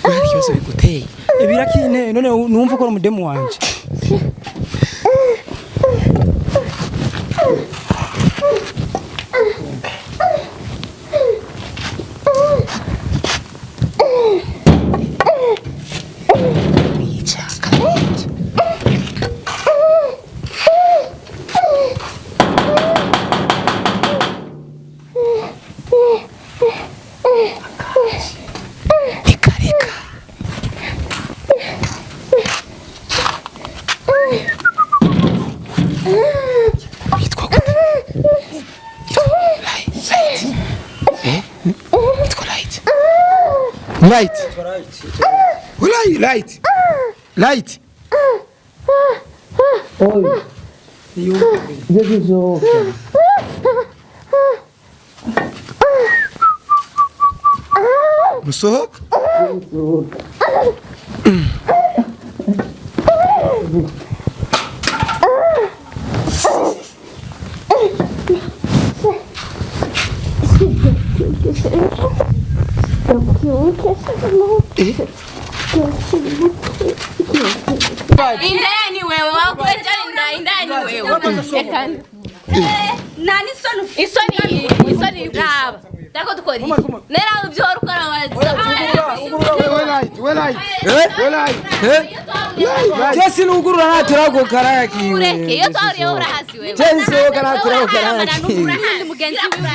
Wewe hari ikibazo biguteye? Birakinteye none numva ko ari umudemu wanje. Yica karayica. Reka reka. Yitwa gute? Yitwa Light. Light. Eh? Yitwa Light. Light. Light. Light. Light. Musohoka? Indani wewe wakuletea indani wewe. Nani soni? Isoni isoni raba. Dako dukora iki? Nera ibyo wari ukora wazi. We light, we light. We light. Jesi nugurura naturago karaya kiwe. Ureke iyo twahuriye urahasi wewe. Jesi wowe naturago karaya kiwe. Mugenzi wiwe.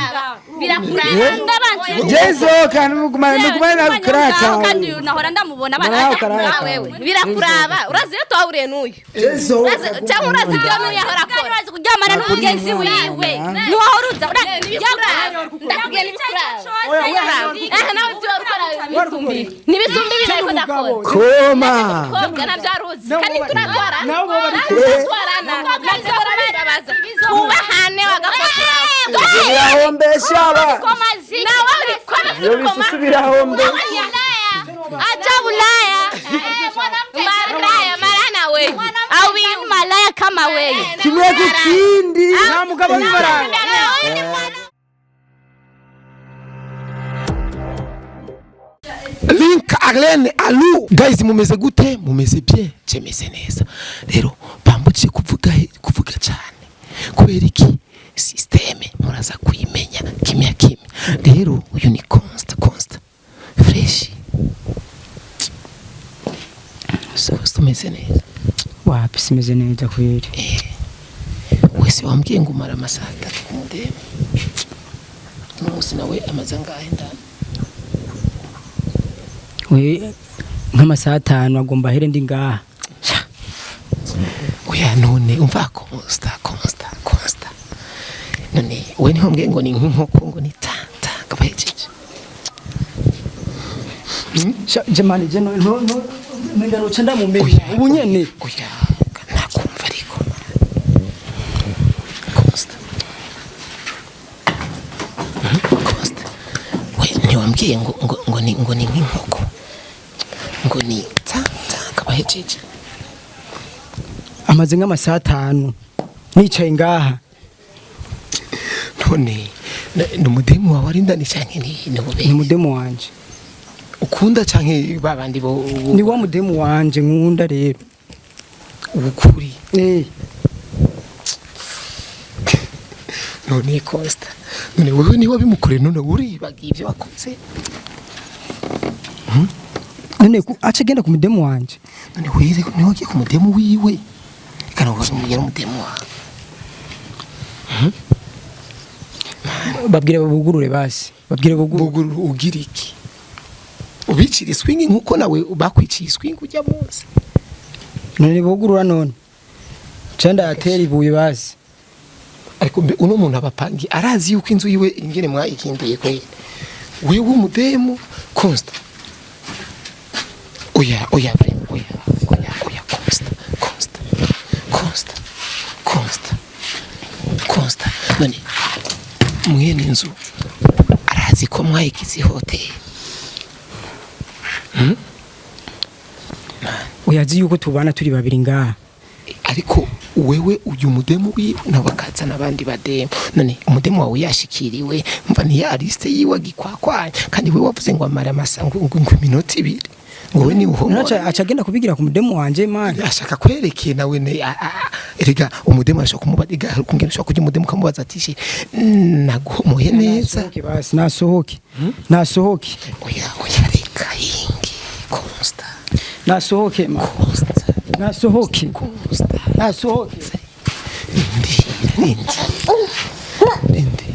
Birakuraba. Ndabanzi. Jesi wowe kandi mugumane mugumane na karaya Kandi kawe. nahora ndamubona Nawe abana karaya kawe. Wewe birakuraba. Urazi iyo twahuriye n'uyu. Jesi wowe. Urazi cyangwa urazi ibyo n'uyu ahora akora. urazi kuryamana n'umugenzi wiwe. Niwahora uza. Ndakubwiye n'ibikuraba. Eh nawe ibyo wari ukora bisumbi. Nibisumbi ibi ariko ndakora. Koma. Kobwa nabyo aruzi kandi turatwara turatwarana nabyo barabibabaza twubahane wagafotora. Birahombesha aba. Nawe uri koma. Iyo bisusu birahombe. Acha Bulaya. Maraya marana we Au malaya kama wewe. Kimwe ku kindi. Nta mugabo w'ifaranga. Link Arlene Alu guys, mumeze gute? Mumeze bien? Je meze neza. Rero bambukije kuvuga kuvuga cyane kubera iki systeme muraza kuyimenya kimya kimya. Rero uyu ni const const fresh. Const umeze neza? Wapi, simeze neza kweli. Wese wambwiye ngo umara amasaha 3 ku mudemu, uno munsi nawe amaze angahe ndani? We nk'amasaha 5 agomba ahere ndi ngaha. Oya none umva consta consta consta, none we niho mbwiye ngo ni nk'inkoko ngo ni ta ta kabahejeje. Jemani je no no no noca ndamumenya ubu nyene. Oya nakumva ariko consta consta, we ntiwambwiye ngo ngo ngo ni ngo ni nk'inkoko ngo ni ta ta kabahejeje. Amaze nk'amasaha 5 nicaye ngaha. None ni umudemu wawe ari ndani canke ni Ni ububeshyi? mudemu wanje. Ukunda canke babandi bo? Ni wa mudemu wanje nkunda rero. Ukuri? Eh. None Costa, none wewe niwe bimukoreye, none uribagiye ibyo wakoze? None aca agenda ku mudemu wanje. None wire niwe wagiye ku mudemu wiwe kana ugasumugera umudemu wawe. Babwire babugurure basi. Babwire bugurure. Buguru ugira iki? Ubicira iswingi nkuko nawe bakwiciye iswingi ujya munsi. None bugurura none. Cenda yatera ibuye basi. Ariko mbe uno muntu abapangi arazi yuko inzu yiwe ingene mwayikinduye kweli? Wewe umudemu Consta, oya oya vraiment, oya oya oya Consta Consta Consta Consta Consta, none mwene inzu arazi ko mwayigize hoteli? Uyazi yuko tubana turi babiri ngaha. Ariko wewe uyu mudemu wiwe nawe akazana abandi bademu. None umudemu wawe yashikiriwe, mva ntiyarise yiwe agikwakwanya, kandi we wavuze ngo amara amasa ngo iminota 2, ngo we ni uhomora. Aca agenda kubigira ku mudemu wanje man. Ashaka kwerekeye nawe ne erega umudemu arashaka kumubaza, erega hari ukungene ushobora kujya umudemu ukamubaza ati: "She, naguhomoye neza?" Nasohoke basi, nasohoke, nasohoke. Oya, oya, reka hingi Consta. Nasohoke man. Consta. Nasohoke. Consta. Nasohoke. Rindi, rindi, rindi.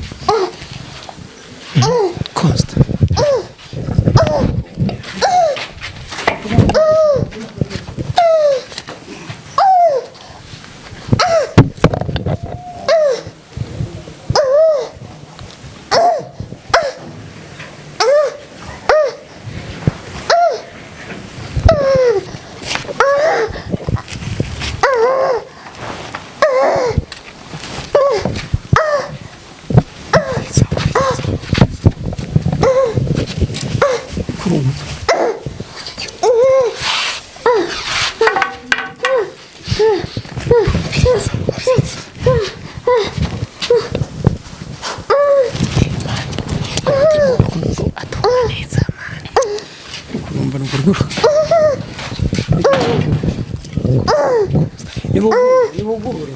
Consta. Atumva neza man. Urumva nuguruguru. Nibugurure, nibugurure.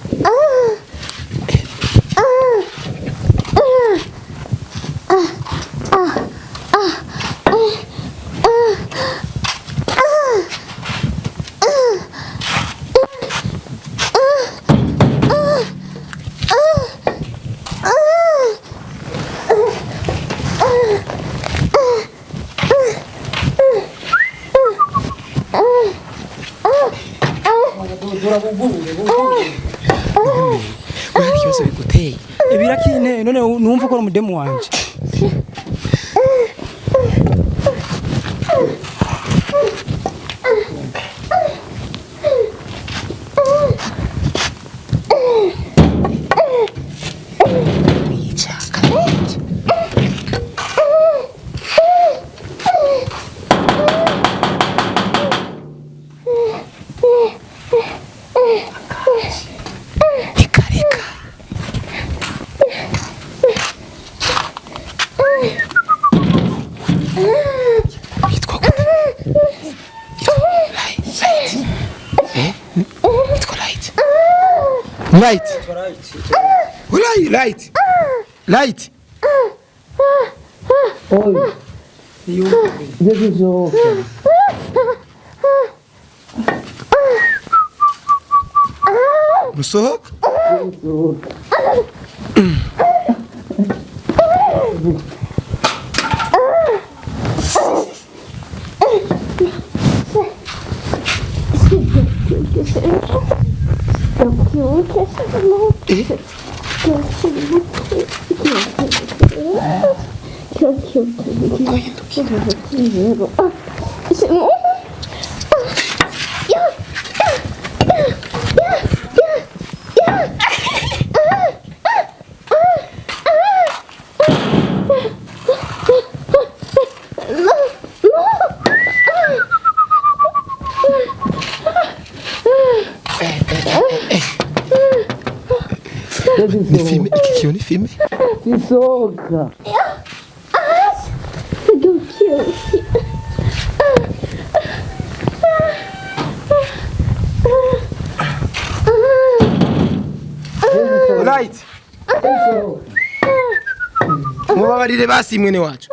We hari ikibazo biguteye? Ibirakinteye none numva ko ari umudemu wanje. Yica karayica. Reka, reka. Yitwa gute? Yitwa Light. Light. Eh? Yitwa Light. Light. Light. Light. Light. Musohoka? Eh? Ni filme, iki kintu ni filme. Light. Mubabarire basi mwene wacu.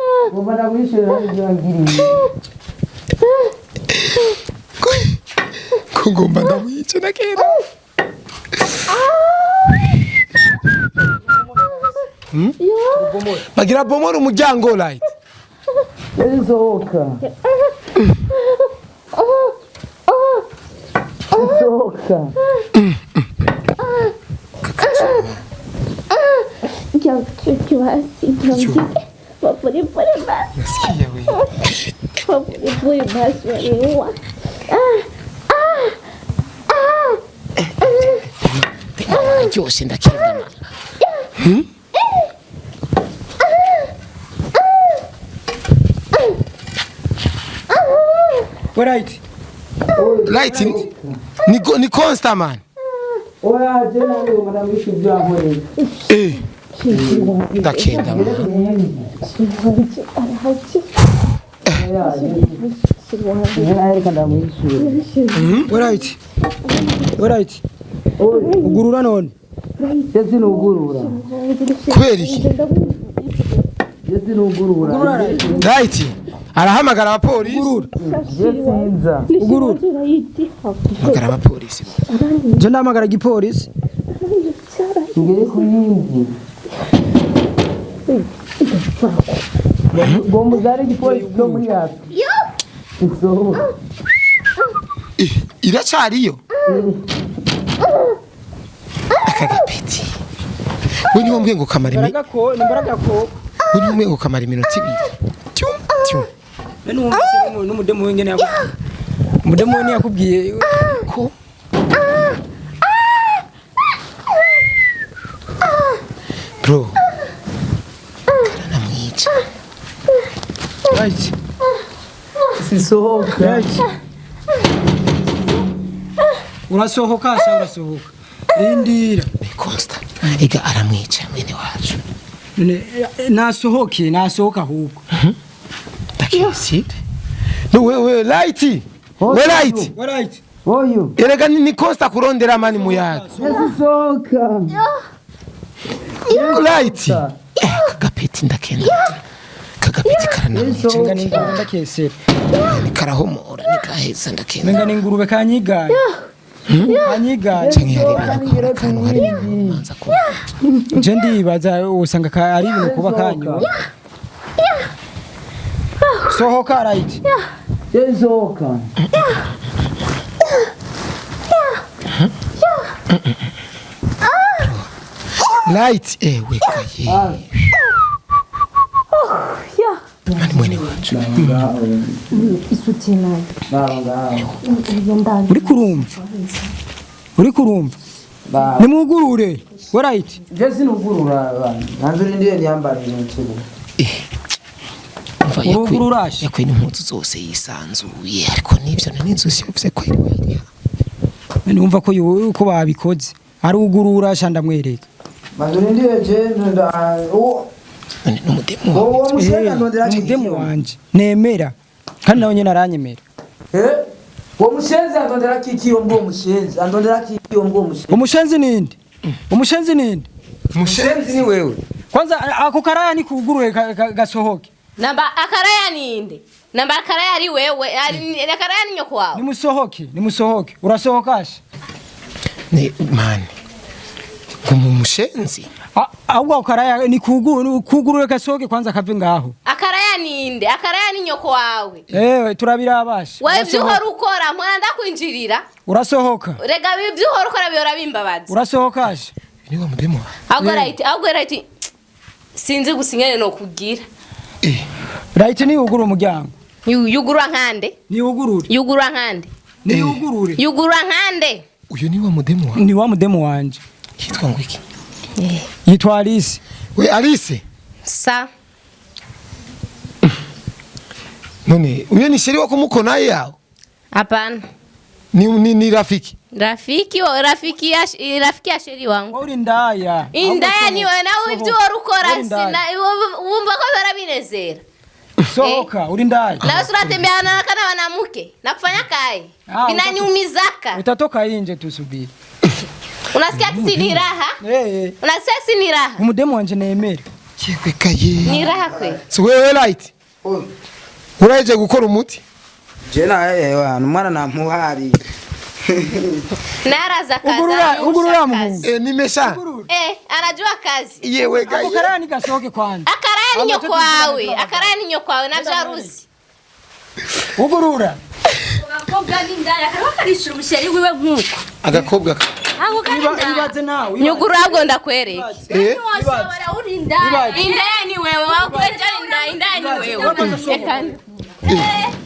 Ko ngomba ndamwice na kera. Bagira bomora umuryango, Light. Nasikia wewe. Tena wararyoshe ndakenda man. We Light. Light ni Consta man. Oya je nange ngoma ndamwishyura ibyo yankoreye. Eh. Ndakenda mwana. Reka ndamwishyura. Alright. Alright. Ugurura none. Je sinugurura. Kubera iki? Je sinugurura. Right. Arahamagara abapolisi. Je sinza. Ugurura. Hamagara abapolisi. Je ndahamagara igipolisi. Ngere ku yindi. Ngo muzare igipolisi cyo muri yacu. Isohoka. Iracariyo. Aka gapeti. We niwo mbwiye ngo kamara imi. Baragako, ni baragako. We niwo mbwiye ngo kamara iminota ibiri. Tyum tyum. None wumvise n'umudemu wengene yakubwiye. Umudemu we yakubwiye ko bro. Karanamwica. Right. Sisohoka. Right. Urasohoka sha urasohoka. Rindira. Ni Consta. Ega aramwica mwene wacu. None nasohoke nasohoka ahubwo. Ndakisire. No wewe light. We light. Alright. Oyo. Erega ni Consta kurondera mani muyaga. Sisohoka. Light. Kagapeti ndakenda. Kagapeti karanamwica. Menga ni ingurube ndakesera. Karahomora nikaheza ndakenda. Menga ni ingurube kanyigaye. Kanyigaye. Canke hari ibintu kabura kantu hari ibintu manza ko. Je ndibaza usanga ari ibintu kuba kanywa. Sohoka right. Sisohoka. Light ewe kaye. Mani mwene wacu. Uri kurumva. Uri kurumva. Nimugurure. Alright. Je sinugurura abantu. Nanze urindire niyambare ibintu. Umva Urugurura yakwe n'impuzu zose yisanzuye ariko nivyo n'inzu yavuze ko iri wiriha. Numva ko yuko babikoze. Arugurura sha ndamwereka. Manze urindire je nda uwo None n'umudemu wawe. uwo mushenga ndondera Umudemu wanje nemera kandi nawe nyene aranyemera. Eh? Uwo mushenzi andondera kiki uwo mushenzi andondera kiki uwo mushenzi. Umushenzi ninde? Umushenzi ninde? Mushenzi ni wewe. Kwanza ako karaya ni kugurure gasohoke. Namba akaraya ninde? Namba akaraya ari wewe, akaraya ni nyoko wawe. Nimusohoke, nimusohoke. Urasohoka she? Ni mani. Ngo mushenzi. Ahubwo ako karaya ni kugurure gasohoke kwanza kave ngaho. Akaraya ninde? Akaraya ni nyoko wawe. Eh, turabirabasha. Wewe ibyo uhora ukora mpora ndakwinjirira. Urasohoka. Rega ibyo uhora ukora bihora bimbabaza. Urasohoka she? Ni wa mudemu wawe. Ahubwo right, ahubwo right. Sinzi gusa ingene no kugira. Right ni ugurura umuryango. Yugurura nkande? Ni ugurure. Yugurura nkande? Ni ugurure. Yugurura nkande? Uyu ni wa mudemu wawe. Ni wa mudemu wanje. Yitwa ngo iki? Yitwa Alice. We Alice. Sa. None uyu ni sheri wako muko naye yao? Hapana. Ni rafiki. Rafiki wa rafiki ya rafiki ya sheri wangu. Uri ndaya. Indaya ni wewe nawe ibyo wari ukora sina wumva ko barabinezera. Sohoka uri ndaya. Nawe uratembea na kana wanamke na kufanya kai. Inaniumizaka. Utatoka inje tusubiri. Unasikia si ni raha? Eh. Unasikia si ni raha? Umudemu wanje nemera. Yegwe kaye. Ni raha kwe. Si wewe light. Uraje gukora umuti? Je na ewa umwana namuhari. Naraza kazi. Ugurura muhungu. Nimesha. Anajua kazi. Yewe gaye. Ako karaya ni gasohoke kwanza. Akaraya ni nyoko wawe. Akaraya ni nyoko wawe navyo aruzi. Ugurura. Agakobwa ni ndaya kariko karishura umusheri wiwe nkuko. Agakobwa. Ibaze nawe. Nyugurura ahubwo ndakwereka. Washobora uri ndaya. Indaya ni wewe wakweja indaya ni wewe.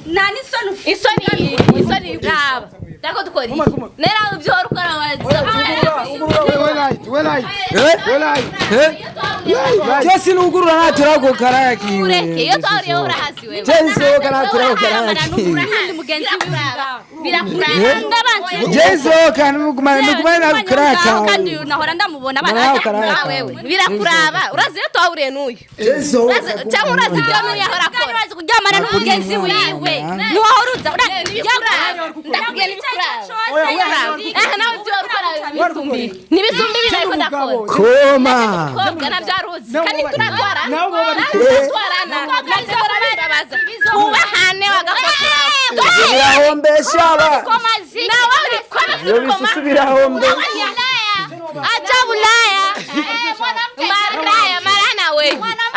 Nani soni Isoni isoni raba. Dako dukora iki? Nera ibyo wari ukora. We light, we light. We light. Je sinugurura ntaturako karaya kiwe. Ureke iyo twahuriyeho urahazi wewe. Je nsohoka ntaturako karaya kiwe. Mugenzi wiwe. Birakuraba. Je nsohoka nugumana nugumana nako karaya kawe. Kandi nahora ndamubona. Nawe karaya kawe. Wewe birakuraba, urazi iyo twahuriye n'uyu? Je nsohoka. Cyangwa urazi ibyo n'uyu ahora akora? Urazi kuryamana n'umugenzi wiwe, ntiwahora uza. Ndakubwiye ntibikuraba. Aha nawe ibyo wari ukora bisumba ibi, ntibisumba ibi nariko ndakora. Koma. Kobwa nabyo aruzi kandi turatwarana, turatwarana nabyo barabimbabaza. Twubahane wagakora. Birahombesha aba. Nawe uri koma. Iyo bisusu birahombe. Acha Bulaya. Maraya marana we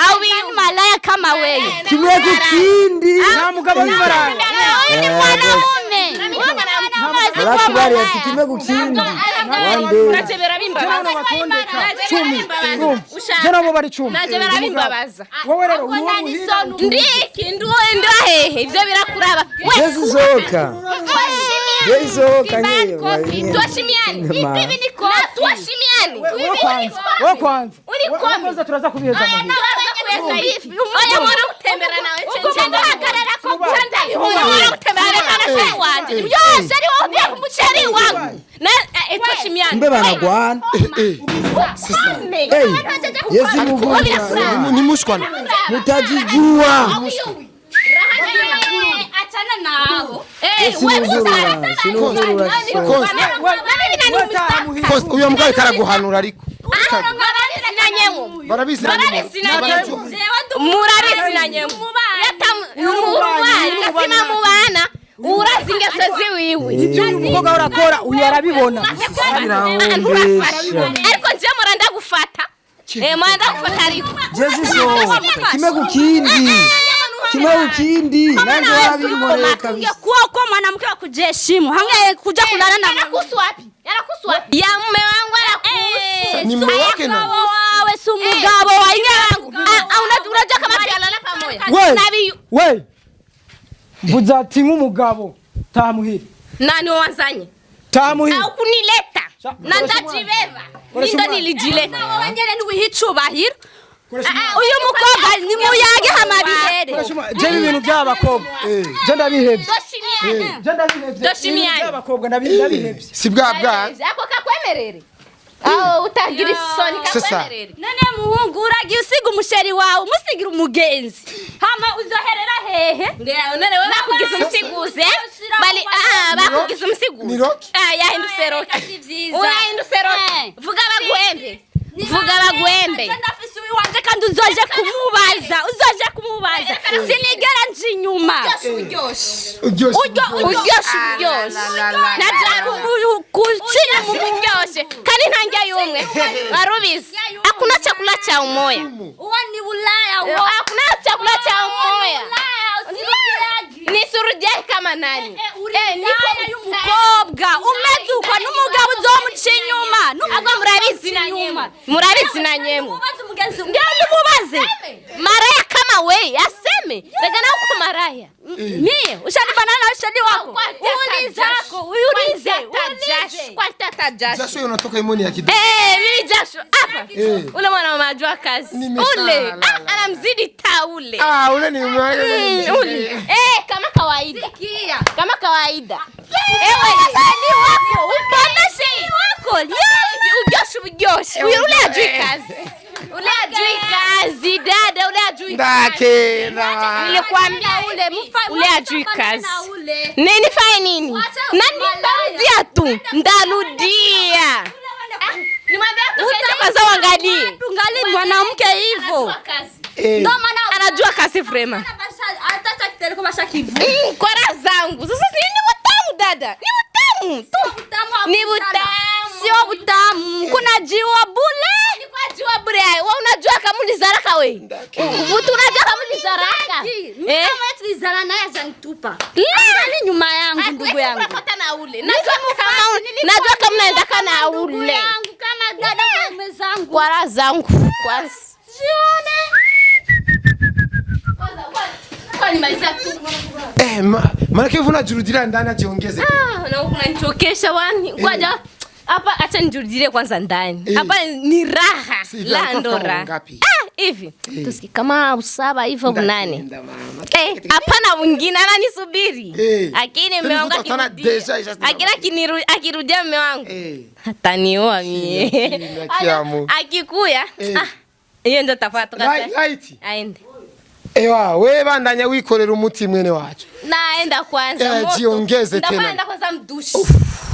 au Malaya kama wewe. Kimwe ku kindi. Nta mugabo w'ibaranga. Wewe ni mwanaume. Wewe ni mwanaume. Barakubariye ati kimwe ku kindi. Wande. Nacyo birabimbabaza. Jeno batondeka cumi. Je nabo bari 10. Nacyo birabimbabaza. Wowe rero uwo muhira. Ndiki nduwe hehe, ivyo birakuraba we. Je nsohoka. Je nsohoka nyewe. Tuheshimiane. Ma. Hivi ni kofi. Tuheshimiane. Wewe kwanza, wewe kwanza. Uri Wewe komi. kwanza, turaza kubiheza muhira. Turaza kuheza hivi. Oya mwana kutembera nawe. Chenje hagarara ko chenje. Mwana kutembera kana sheri wanje. Yo sheri wangu pia kumusheri wangu. Na tuheshimiane. Mbe banagwana. Sasa Hey, Yesu mugurura. ni mushwana. Mutajijua. Achana nao. Eh, Sinugurura, sinugurura. Costa uyo mugabo karaguhanura ariko. Barabizi. Murabizinanyemo kasima mubana, urazi ingeso ziwiwe. Ibyo uyu mukobwa urakora, uyu arabibona. Nturafashe ariko nje mora ndagufata, mora ndagufata ariko. Jesu sohoka. Kimwe ku kindi. Kimwe ku kindi. Nanjye warabinkoreye kabisa. Ungekuwa uko mwanamke wa kujiheshimu, hange kuja kulala na Yanakuhusu wapi? Yanakuhusu wapi? Ya mume wangu anakuhusu. Ni mume wake na. Wawe si umugabo wa Wangu. Ah, unajua kama tunalala pamoja. We Nabi we mvuze ati nk'umugabo tamuhira. Nani wanzanye? Tamuhira. Au kunileta. Na Koresha ndajibeba. Koresha Nindo umwana. nilijileta. Wowe nyene niwiha icubahiro. Uyu mukobwa ni muyage hamabihere. Je ibintu by'abakobwa je ndabihevye. Doshimiane. Je ndabihevye. Doshimiane. Ibintu by'abakobwa ndabihevye. Si bwa bwa. Ako kakwemerere. Aho utagira isoni Sasa. kakwemerere. None muhungu uragiye usiga umusheri wawe umusigira umugenzi, hama uzoherera hehe? None wewe bakugize umusiguzi eh? Bali bakugize Ni umusiguzi. Rocky? Ah, yahindutse Rocky. Si vyiza. Urahindutse Rocky. Vuga baguhembe. Vuga baguhembe. Ndafise uwiwanje kandi uzoje kumubaza, uzoje kumubaza, sinigera nje inyuma. Uryoshe. Uryoshe. Uryoshe uryoshe. Najaribu kuchina uryoshe. Kandi ntangia yumwe. Warubizi. Hakuna chakula cha umoya. Uwo ni Bulaya uwo. Hakuna chakula cha umoya. Bulaya usirudiage. Nisurudie kama nani? Uri indaya y'umukobwa umeze uko n'umugabo uzomuca inyuma. Agwa murabizi na nyemwe. Murabizi na nyemwe. Umubaze umugenzi, ngende umubaze. Maraya kama we aseme. Rega na uko maraya. Mie ushanibana na ushani wako. Uliza ko ulize, ulize. Kwa tata jasho. Jasho unatoka imoni ya kidogo. Mimi jasho hapa. Ule mwana mama ajua kazi. Ule anamzidi ta ule. Ah, ule ni Ule. Kama kawaida. Kama kawaida. Ewe ni wako, uponeshe Wako. Uryoshe uryoshe. Ule ajui kazi. Ule ajui kazi dada, ule ajui kazi. Ndakena. Nilikwambia ule ule ajui kazi. Nini fanye nini? Na nitarudia tu. Ndarudia. Nimwambia tu kwanza uangalie. Tungali mwanamke hivyo. Eh. Ndio maana Anajua kazi vrema. hata kitereko bashakivu. Kwara zangu. Sasa si ni butamu dada. Ni butamu. Tu. Ni butamu. Sio butamu. Kuna jiwa bule. Ni kwa jiwa bure. Wewe unajua kama ni zaraka wewe. Mtu unajua kama ni zaraka. Mimi kama tulizala naye ajanitupa. Angali nyuma yangu ndugu yangu. Unafuata na ule. Najua kama najua kama naenda kana Ndugu ule. yangu kama dada mume zangu. Kwara zangu kwanza. Jione. Kwa nimaliza tu. Maana hivi unajirudilia ndani ajiongeze. Ah, na unanichokesha wani. Ngoja hapa acha nijirudilie kwanza ndani. Eh. Hapa ni raha. Si hivi La alikuwa ndo kama raha. ngapi? Ah, hivi. Tusiki kama usaba hivyo bunane. Ndakenda, mama. Eh, hapana mwingine ananisubiri. Eh. Lakini Tena mume wangu utakutana akirudia. deja, Akila akirudia mume wangu. Eh. Ataniua mie. Kimya, kiamu. Akikuya. Eh. Ah, hiyo ndio tafaa Light. Aende. Ewa, we bandanya wikorera umuti mwene wacu. Naenda kwanza. Eh, Moto. jiongeze tena. Ndapanda kwanza mdushi.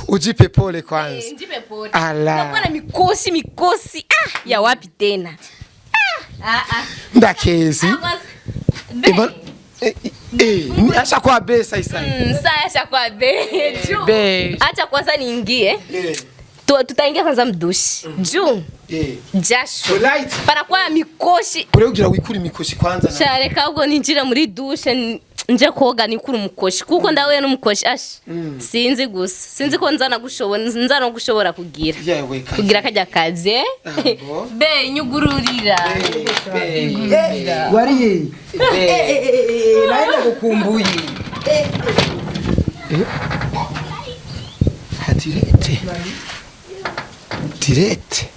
Ujipe pole kwanza. Eh, njipe pole. Ala. Nakuwa na mikosi mikosi. Ah, ya wapi tena? Ah, ah, ah. Ndakezi. Ah, kwanza. Be. Eh, eh, asha kwa besa isai. Saa asha kwa be. Juu. Be. Acha kwanza niingie. Eh. Tutaingia kwanza mdushi. Juu. Eh. Jasho. Light. Panakuwa mikoshi. Ure ugira wikura imikoshi kwanza na. Shareka ubwo ninjira muri dushe nje koga nikura umukoshi kuko ndahuye n'umukoshi ash sinzi gusa sinzi ko nza nagushobora nza no gushobora kugira Yewe ka. kugira kajya kazi eh? Abo. Be nyugururira. Wariye nawe ndagukumbuye. Direct. Direct.